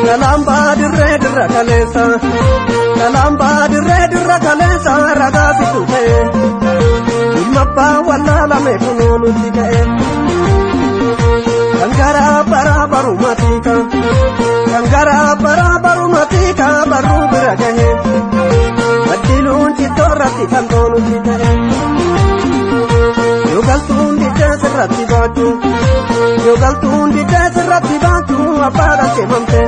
Kalamba dirree dirra kaleessa Kalamba dirree dirra kaleessa ragaa situ ta'e Ilma abbaa wallaalame kunoo nutti ka'e Kan garaa baraa baruma tiika Kan garaa baraa baruma tiika barruu bira gahe Maddiluun cittoorratti kan toonutti ta'e Yoo galtuun diddee sirratti baatu Yoo galtuun diddee sirratti baatu abbaadhaan seemamte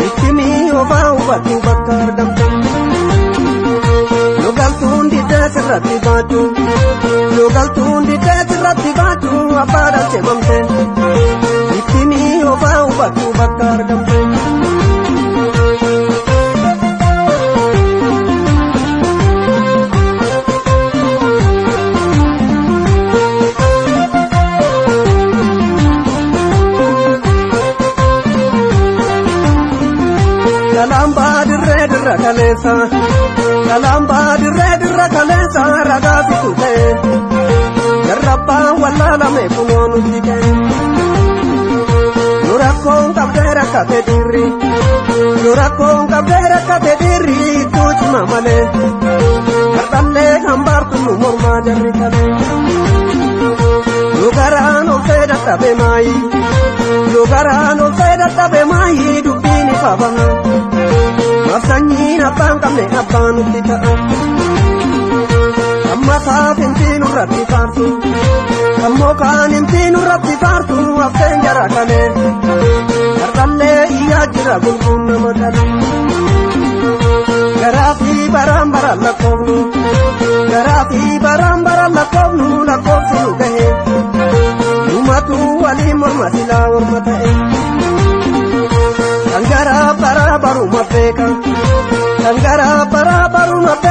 Ittimii ofaa hubattu bakka argamte Yoo galtuun diddee sirratti baatu Yoo galtuun diddee sirratti baatu abbaadhaan seemamte Ittimii ofaa hubattu bakka argamte. Kalamba dirree dirra kaleessa Kalamba dirree dirra kaleessa ragaa situ ta'e Jarrabbaan wallaalame kunoo nutti ka'e Yoo rakkoon qabdee rakkate dhiirri Yoo rakkoon qabdee rakkate dhiirri ittuu cima malee Kardhallee hambaartu nu mormaa jarri kalee Yoo garaan ol ta'e dadhabe maayi Yoo garaan ol ta'e dadhabe maayi dubbiin ifa baha Maaf sanyiin abbaan qabne abbaan nutti ta'a. Amma saaf himtii nurratti faartu. Ammoo kaan himtii nurratti faartu hafteen jara kalee. Kardhallee iyyaa jira gulguun nama dhalee. Garaa fi baraan baraan lakkoofnu. Garaa fi baraan baraan lakkoofnu lakkoofsi nu gahe. Dhumatu waliin morma silaa morma ta'e. Kan garaa baraa baruma beeka. Kan garaa baraa baruma beeka.